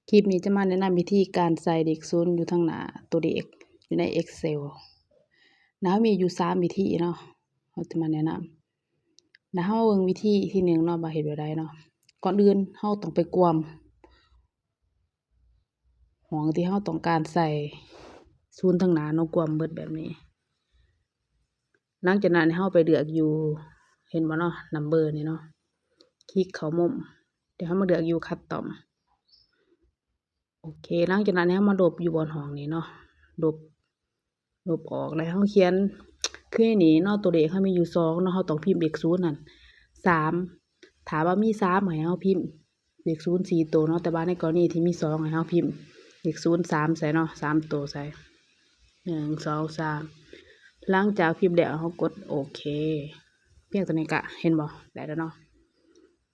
ຄລິບນີ້ຈະມາແນະນຳວິທີການໃສ່ເລກສູນຢູ່ທາງໜ້າຕົວເລກຢູ່ໃນ Excel ນະ. ເຮົາມີຢູ່ສາມວິທີເນາະ ເຮົາຈະມາແນະນຳ. ນະ ເຮົາເບິ່ງວິທີທີໜຶ່ງເນາະ ວ່າເຮັດແບບໃດເນາະ. ກ່ອນອື່ນເຮົາຕ້ອງໄປກວມ ຫ້ອງທີ່ເຮົາຕ້ອງການໃສ່ສູນທາງໜ້າເນາະ ກວມເບິດແບບນີ້. ຫຼັງຈາກນັ້ນໃຫ້ເຮົາໄປເລືອກຢູ່ ເຫັນບໍ່ເນາະ number ນີ້ເນາະ ຄລິກເຂົ້າມຸມ ດຽວເຮົາມາເລືອກຢູ່ custom. ໂອເຄ ຫຼັງຈາກນັ້ນໃຫ້ເຮົາມາລົບຢູ່ບ່ອນຫ້ອງນີ້ເນາະ ລົບ ລົບອອກ ແລ້ວເຮົາຂຽນ ຄືໃນນີ້ເນາະ ຕົວເລກເຮົາມີຢູ່ສອງເນາະ ເຮົາຕ້ອງພິມເລກສູນຫັ້ນສາມ ຖ້າວ່າມີສາມໃຫ້ເຮົາພິມເລກສູນສີ່ໂຕເນາະ ແຕ່ວ່າໃນກໍລະນີທີ່ມີສອງໃຫ້ເຮົາພິມເລກສູນສາມໃສ່ເນາະ ສາມໂຕໃສ່ ໜຶ່ງ ສອງ ສາມ. ຫຼັງຈາກພິມແລ້ວເຮົາກົດໂອເຄ ພຽງເທົ່ານີ້ກະ ເຫັນບໍ່ ໄດ້ແລ້ວເນາະ.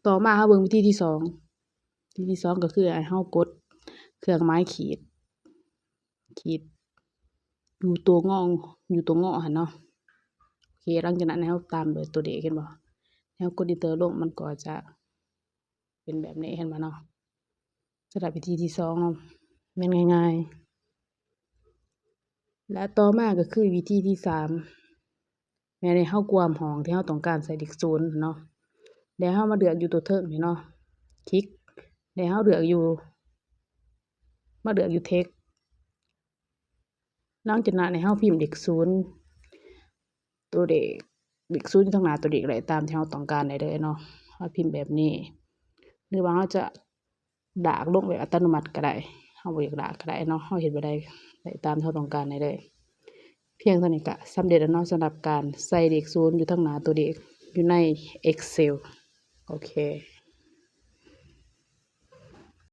ຕໍ່ມາເຮົາເບິ່ງວິທີທີສອງ ວິທີທີສອງກໍຄືໃຫ້ເຮົາກົດເຄື່ອງໝາຍຂີດ ຂີດຢູ່ຕົວງໍ ຢູ່ຕົວງໍຫັ້ນເນາະ. ໂອເຄ ຫຼັງຈາກນັ້ນໃຫ້ເຮົາຕາມດ້ວຍຕົວເລກ ເຫັນບໍ່ ໃຫ້ເຮົາກົດ enter ລົງ ມັນກໍຈະເປັນແບບນີ້ ເຫັນບໍ່ເນາະ. ສຳລັບວິທີທີສອງເນາະ ແມ່ນງ່າຍໆ. ແລະຕໍ່ມາກໍຄືວິທີທີສາມ ແມ່ນໃຫ້ເຮົາກວມຫ້ອງທີ່ເຮົາຕ້ອງການໃສ່ເລກສູນເນາະ ແລ້ວເຮົາມາເລືອກຢູ່ຕົວເທິງນີ້ເນາະ ຄລິກ ແລ້ວເຮົາເລືອກຢູ່ ມາເລືອກຢູ່ text. ຫຼັງຈາກນັ້ນໃຫ້ເຮົາພິມເລກສູນ ຕົວເລກ ເລກສູນຢູ່ທາງໜ້າຕົວເລກໄດ້ຕາມທີ່ເຮົາຕ້ອງການໄດ້ເລີຍເນາະ ເຮົາພິມແບບນີ້ ຫຼືວ່າເຮົາຈະ ລາກລົງແບບອັດຕະໂນມັດກໍໄດ້ ເຮົາບໍ່ຢາກລາກກໍໄດ້ເນາະ ເຮົາເຮັດແບບໃດໄດ້ຕາມທີ່ເຮົາຕ້ອງການໄດ້ເລີຍ. ພຽງເທົ່ານີ້ກະສຳເລັດແລ້ວເນາະ ສຳລັບການໃສ່ເລກສູນຢູ່ທາງໜ້າຕົວເລກຢູ່ໃນ Excel. ໂອເຄ